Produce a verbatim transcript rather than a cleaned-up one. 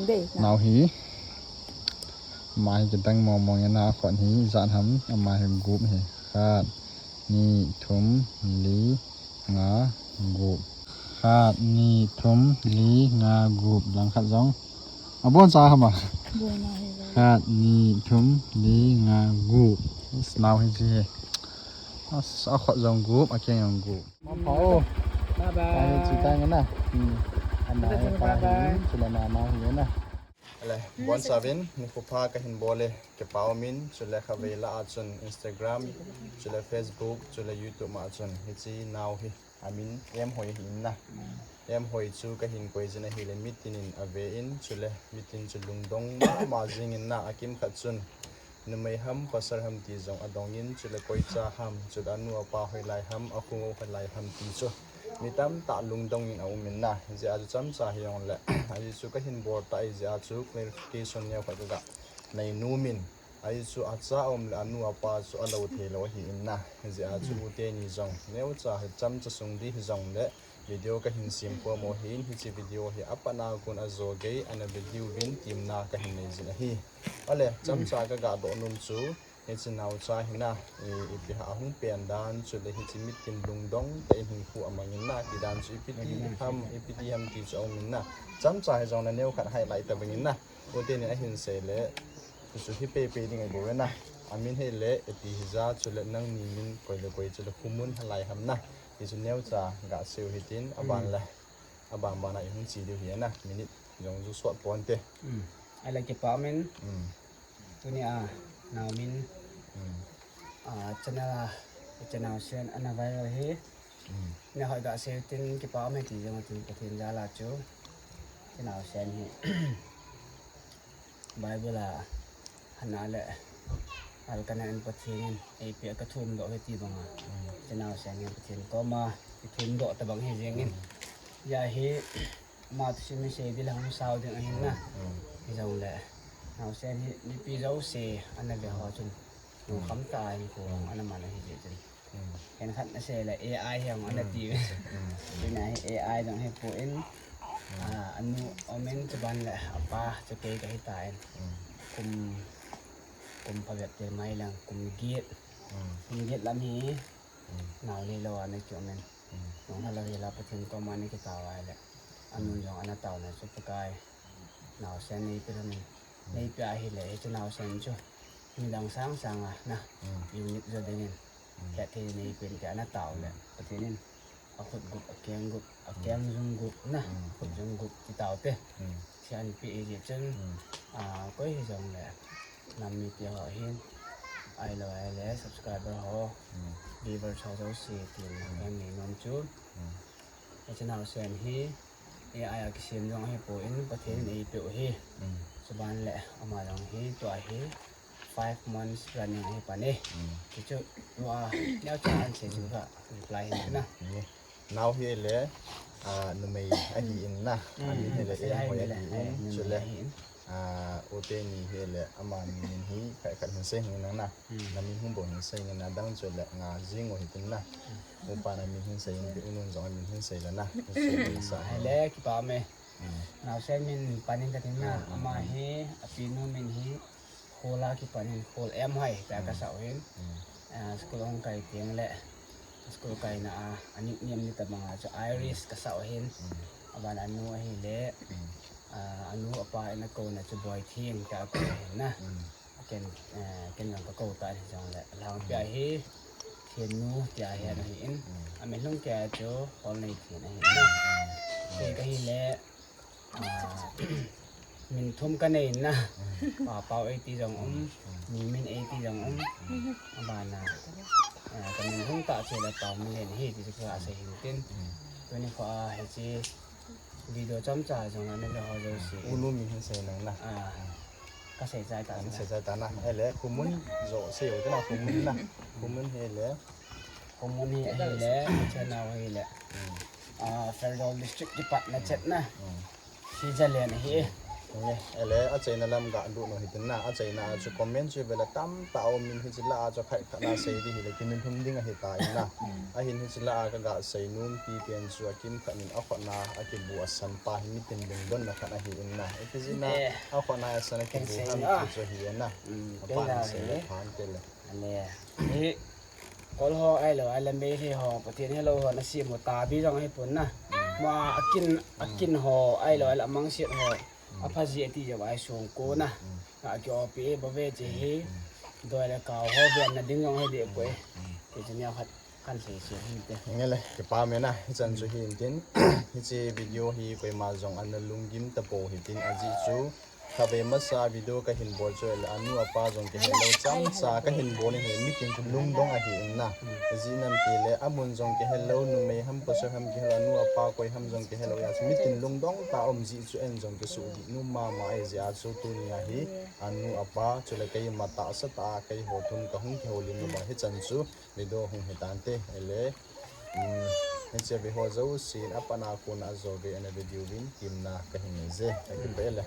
Nau hi. Ama hi kidang mong mong in a, akhut hi ijat ham, ama hi gup hi. Khat, ni, thum, li, nga, gup. Khat, ni, thum, li, nga, gup. Langkhat jong. Abon cha ham a. Khat, ni, thum, li, nga, gup. Nau hi chi hi. Akhut jong gup, akeng jong gup. Mapha o. Bye bye. Bye, chi tang na. Hmm. Ama hi, bye bye. Chule mama hi na. Ale, bonchauvin, nikho pha kahin bol e, kipa umin, chule khatvei lah a chun Instagram, chule Facebook, chule YouTube ma chun, hiche nau hi, amin Emhoi ahi in na. Emhoi chu kahin koi jin ahile, mitin in ave in, chule mitin chu lungdong mama jing in na, akimkhat chun, numei ham, pasal ham ti jong adong in, chule koicha ham, chule anu apa hoilai ham, akhongo hoilai ham ti chu. Mi tamtah lungdong in aum in na, hijeh a chu chomcha hijongle, ajeh chu kahin bol tah ahijeh a chu clarification neokhat kaga nei nom in, ajeh chu acha um le anu apa chu alou thei lou ahi in na, hijeh a chu u teni jong neocha hi chomcha sung ding hijongle video kahin sem khom u ahin, hiche video hi apat na kon ajo gei ana ve diuvin temna kahin nei jin ahi. Ale, chomcha kaga doh nom chu, hiche naocha hi na, i, ipi ham ahung pen dan, chule hiche mitin lungdong tah in hinkho amang in na, ti dan chu ipi ti ham, ipi ti ham ti chu aum in na. Chomcha hijongle neokhat highlight tabang in na. U teni ahin sei le, chu hi peipei ding ahibouve na. Amin hile, ipi hija, chule nangni min koi le koi, chule khomun hoilai ham na. Ti chu neocha gasei u hitin, aban le. Aban ban a ihung che diu hi na. Minute jong ju sot ponte. Hmm. Ale kipa umin. Hmm. Tunia, nau min. Hmm. A, channel a, channel sen ana viral hi. Hmm. Nehoi gasei u tin kipa ume ti jong tin Pathen jal a chu. Channel sen hi. Bible a, hana le, Elkanah in Pathen in eipeh a kathum doh hi ti banga. Hmm. Channel sen hi Pathen koma, kathum doh tabang hi jeng in. Hmm. Hijeh a hi, ama thusim hi sei ding le hung sao ding ahin na. Hmm. Hijongle, naosen hi mipi jouse ana ve ho chun, lungkham tah in kho ana man ahi jeh chun. Hmm. Khenkhat nasei le A I hi ana ti. Hmm. Tunia hi A I jong hipon, hmm, ah, anu umin chuban le apa chu kei kahi tan. Hmm. Kum, kum phabep tel mai lang, kum get. Hmm. Kum get lam hi, hmm, nao neilou a ana kium in. Hmm. Nung halou hila Pathen koma ana kitao a ahile, anun jong ana taona chu Pakai, naosen neipeh lhon in. Hmm. Neipeh ahile, hiche naosen chu midang sang sang a na, hmm, unique jo ding in. Hmm. Hetthei neipeh in tia ana tao le, hmm, Pathen in akhut gup, akeng gup, akeng, hmm, jung gup na, hmm, khut jung gup ti taote. Hmm. Hiche anapeh jeh chun, hmm, ah, koi hijongle, nam mite ho hin, ahilou ahile subscriber ho, hmm, viewers ho jouse tin, hmm, kanei nom chu. Hmm. Hiche naosen hi, A I a kisem jong ahipon, Pathen in eipeh u ahi. Hmm. Chuban le, ama jong hi, tua hi, five months running ahi pan e. Hmm. Hichu, tua, neocha ana sei chu ka reply hin na. Hmm. Nao hile, ah, numei ahi in na. Hmm. Amin hile, Emhoi ahi in. Numei chule ahi in. Ah, u teni hile, amani min hi, khat khat hin sei hih in na. Hmm. Namin hung bou hin sei in na, adang chule nga jing u hitin na. Hmm. Upa namin hin sei in, u nun jong amin hin sei le na. Sei le sa. Ahile, kipa ume. Hmm. Naosen min pan in katin na, hmm, ama hi, apinu min hi, Khol a kipan in, Khol Emhoi, tia, hmm, kasah u ahin. Hmm. Ah, school hung kai teng le, school kaina a, a nickname ni tabang a chu Iris, hmm, kasah u ahin. Hmm. Aban anu ahile, hmm, ah, anu apa in akouna chu Boitheng, tia akou u ahin na. Hmm. Ken, eh, ken jong kakou tan hijongle, alhangpi a hi, Thennu, tia hi ana hi in. Hmm. Amin lhung kei a chu, Holneithen ahi na. Hmm. Kei kahile, ah, min thum kanei na. Hmm. Papao eiti jong um, hmm, Mimin eiti jong um. Hmm. Abana, eh, kamin lhung tah chu le Paominlen ahi ti chu kasei hin tin. Hmm. Tuni kho a hiche video chomcha jong ana ve ho jouse. U nu min hin sei nang na. Ah. Kasei chai ta. Kasei chai ta na. Ahile, khomun joh sei u te na, khomun na. Khomun hile. Khomun hi ahile, channel hile. Hmm. Ah, Pherzawl District kipat na chet na. Hmm. Switzerland ahi. Nge, ele, achaina lam ga lut nu hitin na, achaina a chu comment chu vele tamtah um in hiche lah a chu khat khat na sei di hile kinunung ding ahi ta in na. Ahin hiche lah a ka ga sei nom pi pen chu akimkhat in akhut na akibu asan pa hi mitin lungdon na khat ahi in na. Ipi jeh na akhut na asan akibu ham ti chu ahi in na. Apa na sei le phan te le. Kol ho ahilou, ahile Meitei ho, Pathen helou ho, nasem u tabi jong ahipon na. Ma akin, akin ho, ahilou, ahile amangset ho. Apha ji ati jeh uva hi song ko na. Aki opi e, bove che hi. Doi le kau ho, venna ding jong hi deh poi. Kei chu nia khat kan sei sei hin te. Nge le, kipa me na, hichan chu hin tin. Hiche video hi koima jong ana lunggim tapou hitin ajeh chu. Khatvei masa video kahin bol chu le anu apa jong kihelou, chamcha kahin bol in hi mitin lungdong ahi in na. Ajeh nam ti le amun jong kihelou, numei ham pasal ham kihelou, anu apa koi ham jong kihelou, ya chu mitin lungdong tah um jeh chu en jong kisuh di nu mama ahi jeh a chu tunia hi anu apa chule keima tahsa tah a keiho thum kahung kihoulim uva hichan chu video hung hi tante, ele. Hiche ve ho jousen apat a kona ajou ve ana video vin kimna kahin nei je. Kakipah e le.